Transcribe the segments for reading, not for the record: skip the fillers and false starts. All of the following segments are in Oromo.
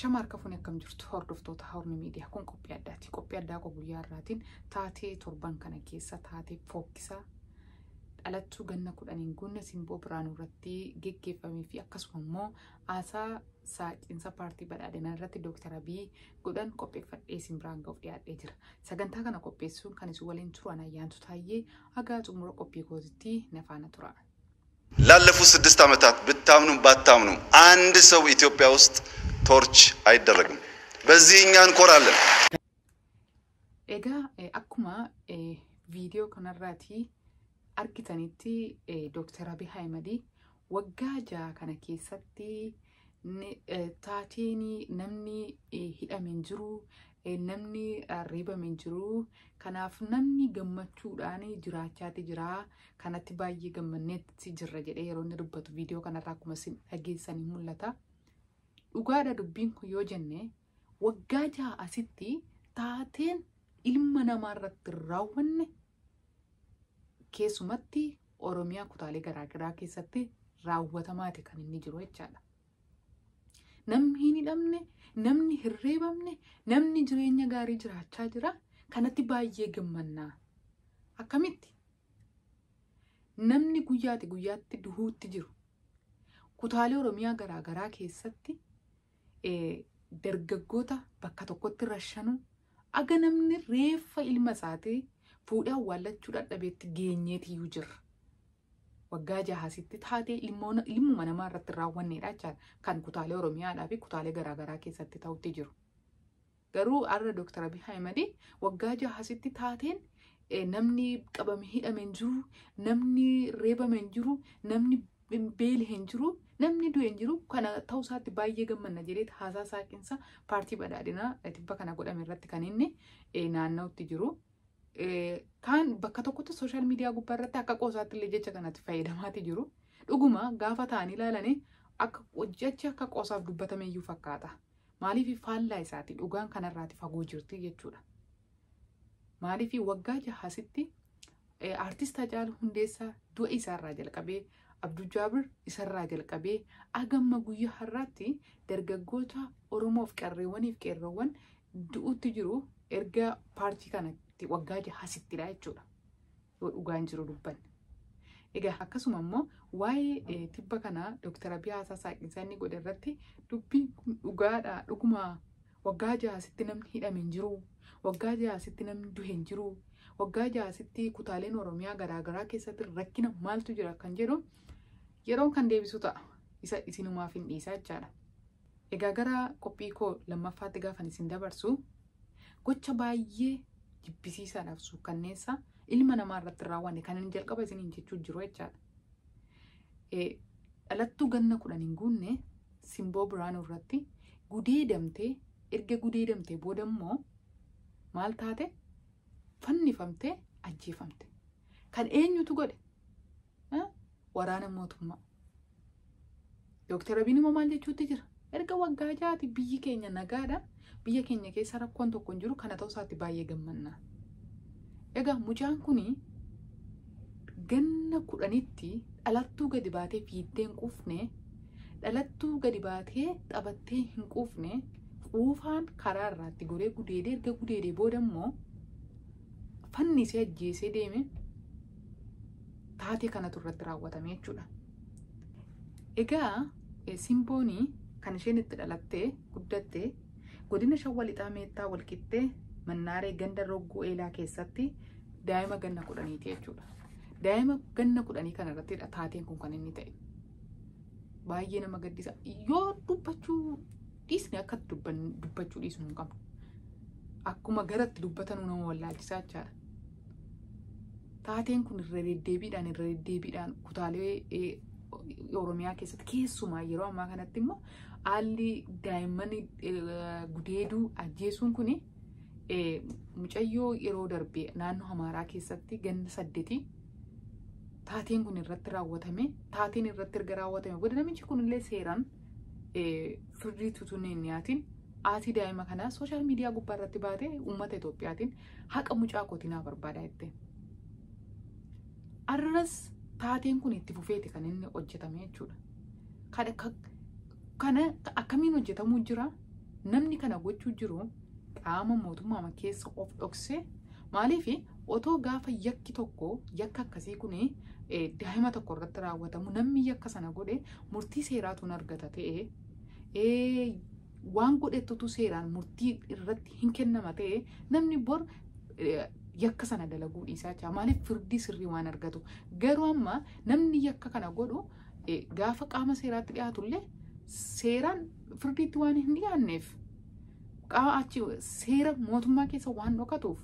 Ashama harka fuunee akkam jirtu hordoftoota Horni Miidiyaa kun qophii addaati. Qophii addaa koo guyyaa har'aatiin taatee torban kana keessa taatee fokkisaa dhalattuu ganna 10 guunne Simboo Biraanuu irratti geggeeffamee fi akkasuma immoo haasaa saaqiinsa paartii badhaadhinaa irratti Dooktar Abiy godhan qopheeffadhee isin biraan ga'uuf dhiyaadhee jira. Sagantaa kana qopheessuun kan isin waliin turu ana Ayyaantu Taayyee haga xumura qophii kootitti na faana tura. ላለፉት 6 ዓመታት ብታምኑም ባታምኑም አንድ ሰው ኢትዮጵያ ውስጥ ቶርች አይደረግም። በዚህ እኛ እንኮራለን። Egaa akkuma viidiyoo kanarraati argitanitti Dooktar Abiy Ahimad waggaa 6 kana keessatti taateen namni hidhame hin jiru, namni reebame hin jiru. Kanaaf namni gammachuudhaan jiraachaati jira. Kanatti baay'ee gammanneetti jirra jedhee yeroo inni dubbatu viidiyoo kanarraa akkuma isin dhageessanii mul'ata. Dhugaadha dubbiin kun yoo jenne waggaa 6 asitti taateen ilma namaa irratti raawwanne keessumatti Oromiyaa kutaalee garaagaraa keessatti raawwatamaati kan inni jiru jechaadha. Namni hin hidhamne, namni hin reebamne, namni jireenya gaarii jiraachaa jira. Kanatti baay'ee gammannaa. Akkamitti? Namni guyyaati guyyaatti duhuutti jiru. Kutaalee Oromiyaa garaagaraa keessatti dargaggoota bakka tokkotti rashanuu aga namni reeffa ilma isaatii fuudhee awwaallachuu dadhabeetti geenyeetiyyuu jirra. Waggaa 6 asitti taatee ilmuma namaa irratti raawwanneedha jechaadha. Kan kutaalee Oromiyaadhaa fi kutaalee garaagaraa keessatti ta'utti jiru. Garuu har'a Dooktar Abiy Ahimad waggaa 6 asitti taateen namni qabame hidhame hin jiru, namni reebame hin jiru, namni beele hin jiru, namni du'e hin jiru. Kana ta'uu isaatti baay'ee gammanna jedhee haasaa saaqiinsa paartii badhaadhinaa tibba kana godhame irratti kan inni naanna'utti jiru. Kaan bakka tokkotti sooshaal miidiyaa gubbaa irratti akka qoosaatti illee jecha kanatti fayyadamaati jiru. Dhuguma gaafa ta'anii ilaalanii akka jechi akka qoosaaf dubbatame iyyuu fakkaata. Maaliif faallaa isaati dhugaan kanarraati fagoo jirti jechuudha. Maaliif waggaa 6 asitti aartist Haacaaluu Hundeessaa du'a isaarraa jalqabee Abduu Jaabir isarraa jalqabee agamma guyyaa har'aatti dargaggoota Oromoof qarreewwaniif qeerroowwan du'utti jiru erga paartii kanatti waggaa 6 asittidha jechuudha. Yoo dhugaan jiru dubbanne. Egaa akkasuma immoo waa'ee tibba kanaa Dooktar Abiy haasaa saaqiinsaa inni godhe irratti dubbiin kun dhugaadha. Dhuguma waggaa 6 asitti namni hidhame hin jiru. Waggaa 6 asitti namni du'e hin jiru. Waggaa 6 asitti kutaaleen Oromiyaa garaagaraa keessatti rakkina maaltu jira kan jedhu yeroon kan deebisu ta'a. Isa isinumaaf hin dhiisaa jechaadha. Egaa gara qophii koo lammaffaatti gaafan isin dabarsu gocha baay'ee jibbisiisaadhaaf suukkanneessa ilma namaa irratti raawwanne kan inni jalqaba isiniin jechuu jiru jechaadha. Dhalattuu ganna 10 hin guunne Simboo Biraanuu irratti gudeedamtee erga gudeedamtee booda immoo maal taate fannifamtee ajjeefamte. Kan eenyutu godhe? Waraana mootummaa. Dooktar Abiy immoo maal jechuutti jira? Erga waggaa 6 biyyi keenya nagaadha. Biyya keenya keessa rakkoon tokko hin jiru. Kana ta'uu isaatti baay'ee gammanna. Egaa mucaan kuni ganna 10tti dhalattuu gadi baatee fiiddee hin quufne, dhalattuu gadi baatee taphattee hin quufne, quufaan karaa irraatti goree gudeedee erga gudeedee booda immoo fannisee ajjeesee deeme taatee kanatu irratti raawwatame jechuudha. Egaa Simboonii kan isheen itti dhalattee guddatte godina Shawwa Lixaa Meettaa Walqixxee Mannaaree ganda Roggoo Eelaa keessatti daa'ima ganna 10 jechuudha. Daa'ima ganna 10 kana irratti taateen kun kan inni ta'e. Baay'ee nama gaddisa. Yoo dubbachuu dhiisne akka dubbachuu dhiisnu hin qabnu. Akkuma garatti dubbatanuu nama wallaalchisaa jechaadha. Taateen kun irra deddeebiidhaan kutaalee Oromiyaa keessatti keessumaa yeroo ammaa kanatti immoo haalli daa'imman gudeeduu ajjeesuun kuni mucayyoo yeroo darbe naannoo Amaaraa keessatti ganna 8 taateen kun irratti raawwatame. Taateen irratti erga raawwatame booda namichi kunillee seeraan firdii tutuun hin dhiyaatin haati daa'ima kanaa sooshaal miidiyaa gubbaa irratti baatee uummata Itoophiyaatiin haqa mucaa kootii naa barbaada jette. Arras taateen kun itti fufeeti kan inni hojjetame jechuudha. Kana akkamiin hojjetamuu jira? Namni kana gochuu jiru qaama mootummaa keessa of dhoksee maaliif otoo gaafa yakki tokko yakka akkasii kun daa'ima tokko irratti raawwatamu namni yakka sana godhe murtii seeraatu hin argata ta'e waan godhettutu seeraan murtii irratti hin kennama ta'e namni bor yakka sana dalaguu dhiisaa jira. Maaliif firdii sirrii waan argatu. Garuu amma namni yakka kana godhu gaafa qaama seeraatti dhiyaatullee seeraan firdiitti waan hin dhiyaanneef qaama achi seera mootummaa keessa waan dhokatuuf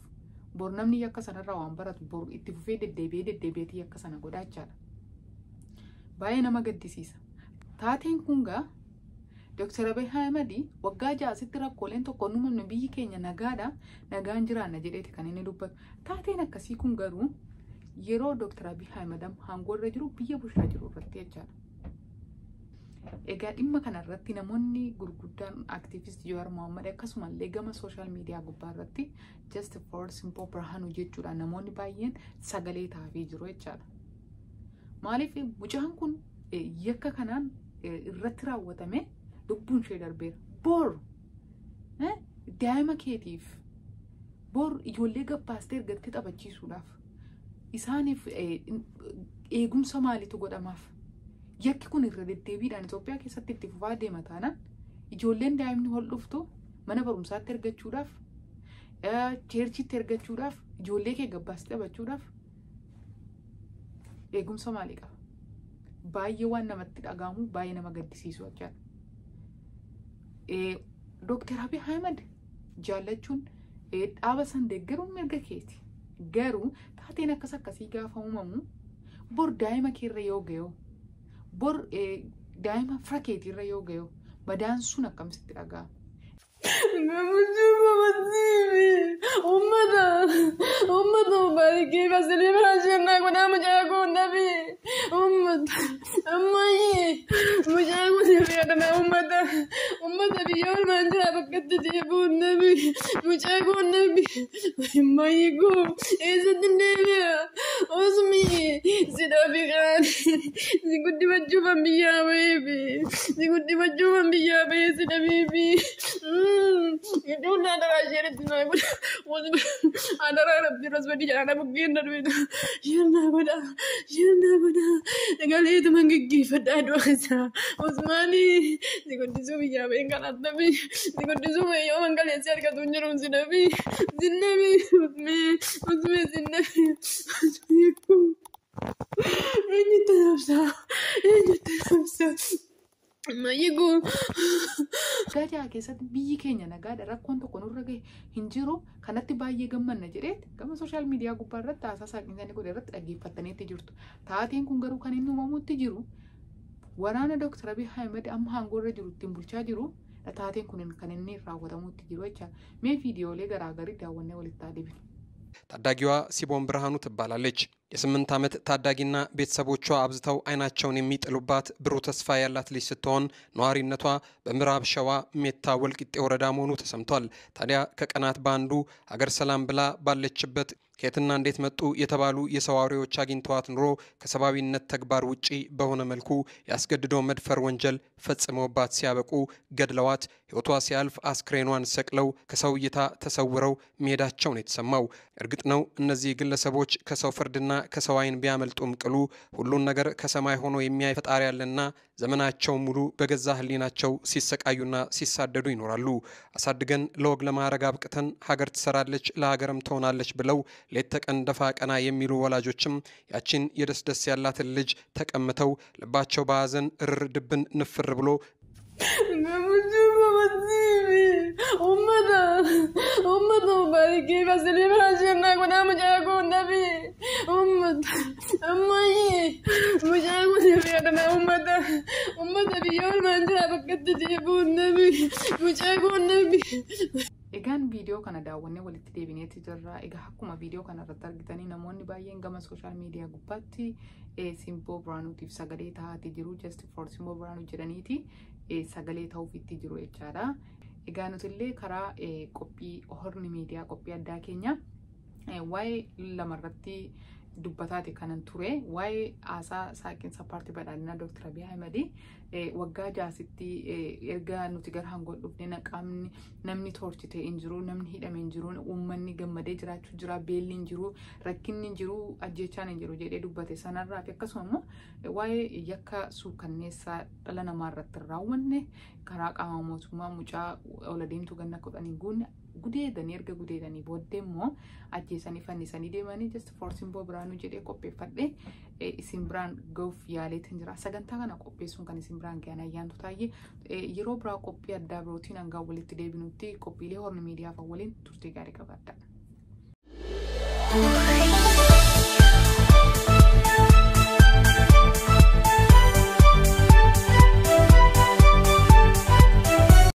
bor namni yakka sanarraa waan baratu bor itti fufee deddeebi'ee deddeebi'eetii yakka sana godhaa jechaadha. Baay'ee nama gaddisiisa. Taateen kun gaa Dr. Abiy Ahmed waggaa 6 rakkooleen tokko uumamne biyyi keenya nagaadha nagaan jiraanna jedheeti kan inni dubbatu. Taateen akkasii kun garuu yeroo Dr. Abiy Ahmed aangoo irra jiru biyya bulchaa jiru irratti jechaadha. Egaa dhimma kanarratti namoonni gurguddaan aktiivist Jawaar Mohaammed akkasumallee gama sooshaal miidiyaa gubbaa irratti Just for Simple Birhaanuu jechuudhaan namoonni baay'een sagalee taafii jiru jechaadha. Maaliif mucaan kun yakka kanaan irratti raawwatame lubbuun ishee darbeera. Bor daa'ima keetiif bor ijoollee gabbaastee ergattee taphachiisuudhaaf isaaniif eegumsa maaliitu godhamaaf? Yakki kun irra deddeebiidhaan Itoophiyaa keessatti itti fufaa deema taanaan ijoolleen daa'imni ol dhuftu mana barumsaatti ergachuudhaaf cheerchitti ergachuudhaaf ijoollee kee gabbaastee taphachuudhaaf eegumsa maalii qaba? Baay'ee waan namatti dhaga'amu baay'ee nama gaddisiisu jechaadha. Dr. Abiy Ahmed jaallachuun dhaaba san deeggaruun mirga keeti. Garuu taateen akkas akkasii gaafa uumamu bor daa'ima keerra yoo ga'u bor daa'ima fira keetiirra yoo ga'u madaan sun akkamitti dhaga'ama? Ummata mubaarikii fasilii biraashennaa godhaa mucaa kun dhabi. Ummata ammayyee mucaa kun fayyadama ummata ummata biyya olmaan jira bakkatti deebi'uun dhabi mucaa kun dhabi. Ammayyee koo eessatti deebi'a? Osmii si dhabi qaani si guddifachuufan biyyaa baheefi si guddifachuufan biyyaa bahee si dhabeefi. Iddoon adaraa isheetti naa godha. Adaraa rabbi rasbadi jedhaan bukkeen darbee isheen naa godha. Isheen naa godha. Sagaleetuma gaggeeffadhaa du'a isaa. Usmaanii si guddisuu biyyaa baheen kan addabi. Si guddisuu yoo mangaleessi argatu hin jiru si dhabi. Sinnabi usmee usmee sinnabi. Usmee koo. Eenyutti nabsaa? Eenyutti nabsaa? Mayigu. Waggaa 6 keessatti biyyi keenya nagaadha rakkoon tokko nurra gahe hin jiru kanatti baay'ee gammanna jedheeti gama sooshaal miidiyaa gubbaa irratti haasaa saaqinsanii godhe irratti dhaggeeffattaniitti jirtu. Taateen kun garuu kan inni uumamutti jiru waraana Dr. Abiy Ahmed amma aangoo irra jiru ittiin bulchaa jiru taateen kun kan inni raawwatamutti jiru jecha. Mee viidiyoolee garaagarii daawwannee walitti adeemna. ታዳጊዋ ሲቦን ብርሃኑ ትባላለች። የ8 ዓመት ታዳጊና ቤተሰቦቿ አብዝተው አይናቸውን የሚጥሉባት ብሩህ ተስፋ ያላት ልጅ ስትሆን ነዋሪነቷ በምዕራብ ሸዋ ሜታ ወልቂጤ ወረዳ መሆኑ ተሰምቷል። ታዲያ ከቀናት በአንዱ ሀገር ሰላም ብላ ባለችበት ከየትና እንዴት መጡ የተባሉ የሰው አውሬዎች አግኝተዋት ኑሮ ከሰብአዊነት ተግባር ውጪ በሆነ መልኩ ያስገድዶ መድፈር ወንጀል ፈጽመውባት ሲያበቁ ገድለዋት ሕይወቷ ሲያልፍ አስክሬኗን ሰቅለው ከሰው እይታ ተሰውረው መሄዳቸው ነው የተሰማው። እርግጥ ነው እነዚህ ግለሰቦች ከሰው ፍርድና ከሰው ዓይን ቢያመልጡም ቅሉ ሁሉን ነገር ከሰማይ ሆኖ የሚያይ ፈጣሪ ያለና ዘመናቸው ሙሉ በገዛ ሕሊናቸው ሲሰቃዩና ሲሳደዱ ይኖራሉ። አሳድገን ለወግ ለማዕረግ አብቅተን ሀገር ትሰራለች ለሀገርም ትሆናለች ብለው ሌት ተቀን ደፋ ቀና የሚሉ ወላጆችም ያቺን የደስደስ ያላትን ልጅ ተቀምተው ልባቸው በሀዘን እርር ድብን ንፍር ብሎ Ummata mubaarikii fasilii biraashennaa godhaa mucaa kun dhabi. Ummata ammayyee mucaa kun fayyadama ummata ummata biyya olmaan jira bakkatti deebi'uun dhabi mucaa kun dhabi. Egaan viidiyoo kana daawwannee walitti deebineetti jirra. Egaa akkuma viidiyoo kana irratti argitanii namoonni baay'een gama sooshaal miidiyaa gubbaatti Simboo Birhaanuutiif sagalee taa'atii jiru. Just for Simboo Birhaanuu jedhaniiti sagalee ta'uufitti jiru jechaadha. Egaa nuti karaa qophii Horni Miidiyaa qophii addaa keenya waa'ee lamarratti Dubbataati kanan ture waa'ee haasaa saaqiinsa paartii badhaadhinaa Dr. Abiy Ahmed waggaa jaasitti erga nuti gara aangoo dhufne qaamni namni torture ta'e hin jiru, namni hidhame hin jiru, uummanni gammadee jiraachuu jira, beelli hin jiru, rakkinni hin jiru, ajjeechaan hin jiru jedhee dubbate sanarraa fi akkasuma immoo waa'ee yakka suukanneessaa dhala namaa irratti raawwanne karaa qaama mootummaa mucaa ol adeemtuu ganna 10 guunne gudeedanii, erga gudeedanii booddee immoo ajjeesanii fannisanii deemanii, just for Simboo Biraanuu jedhee qopheeffadhe isin biraan ga'uuf yaaleetiin jira. Sagantaa kana qopheessuun kan isin biraan ga'an Ayyaantu Taayyee. Yeroo biraa qophii addaa birootiin hangaa walitti deebinutti qophiilee Horn Miidiyaa waliin turtii gaarii qabaadha.